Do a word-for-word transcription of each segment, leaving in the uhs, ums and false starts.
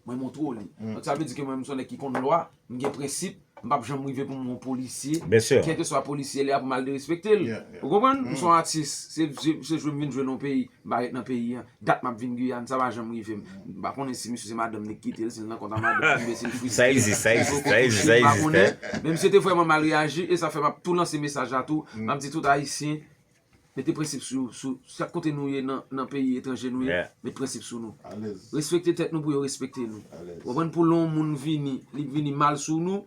mwen montre w li. Donk sa vle di ke mwen, m se yon nèg ki konn lwa, m gen prensip, m p ap janm rive pou m wè yon polisye, kèlkeswa polisye li a, pou m al derespekte l. Ou konprann? M se yon atis, se, se, se jwe m vin jwe nan yon peyi, m pa ret nan peyi a. Dat m ap vin Giyàn, sa pa janm rive m. M pa konnen si misye se madanm li k kite l, si l nan kont a madanm li, si l friske. Sa egziste, sa egziste, sa egziste, sa egziste. M pa konnen, men misye te vrèman mal reyaji, e sa fè m ap tou lanse mesaj la tou. M ap di tout Ayisyen, mete prensip sou, sou chak kote nou ye nan, nan peyi etranje nou ye, met prensip sou nou. Respekte tèt nou pou yo respekte nou. Ou konprann? Pou lè yon moun vini, li vini mal sou nou,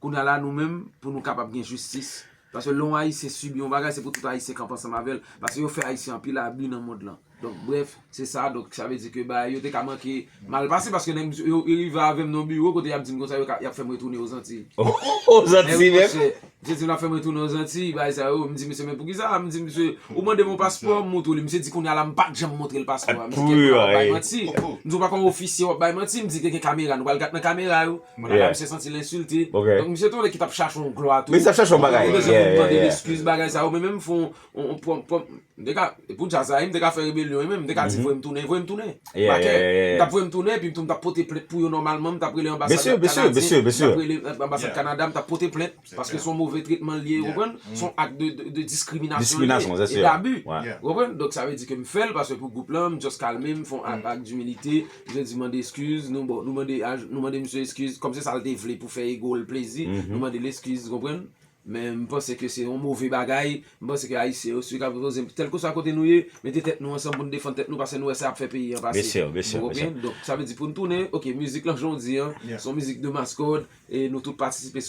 kounye a la nou menm, pou nou kapab gen jistis. Paske lè yon Ayisyen sibi yon bagay, se pou tout Ayisyen kanpe ansanm avè l. Paske yo fè Ayisyen anpil abi nan mond lan. Donk, brèf, se sa. Donk, sa vle di ke bagay yo te ka manke mal pase, paske nèg yo, yo rive avè m nan biwo, kote y ap di m konsa, yo ka, y ap fè m retounen Ozantiy. Ozantiy menm? Misye di l ap fè m retounen Ozantiy, bagay sa yo. M di misye, men poukisa? M di misye, ou mande m yon paspò, m montre w li. Misye di kounye a la, m pa t janm montre l paspò a. M di, kèt, w ap bay manti. M di, w pa konn ofisye, w ap bay manti. M di, te gen kamera, nou pral gad nan kamera yo. Kounye a la, misye santi l ensilte. Donk, misye te yon nèg ki t ap chache yon glwa tou. Misye t ap chache yon bagay. Li bezwen pou l mande l eskiz, bagay sa yo. Men menm fè yon, yon, yon, M te ka, pou djaz la, m te ka fè rebelyon, wi, men m te ka di, voye m tounen, voye m tounen. M pa kè. M t ap voye m tounen, epi m tou, m t ap pote plent pou yo nòmalman, m t ap rele anbasad kanadyen, m t ap rele anbasad Kanada, m t ap pote plent, paske se yon move tretman l ye, ou konprann? Se yon ak de, de, de diskriminasyon l ye, e dabi. Ou konprann? Donk, sa vle di ke m fè l, paske pou gwoup lan, m just kalme m, fè yon ak, ak dimilite, m di mande eskiz, nou, bon, nou mande, nou mande misye eskiz, kòm se sa l te vle pou fè ego l plezi, nou mande l eskiz, ou konprann? Men m panse ke se yon move bagay. M panse ke Ayisyen yo, si yo ka poze, kèlkeswa kote nou ye, mete tèt nou ansanm pou n defann tèt nou, paske nou wè sa ap fè peyi an pase. Ou konprann? Donk, sa vle di pou n tounen, oke, mizik lan, jan w di an, se yon mizik de maskòd, e nou tout patisipe sou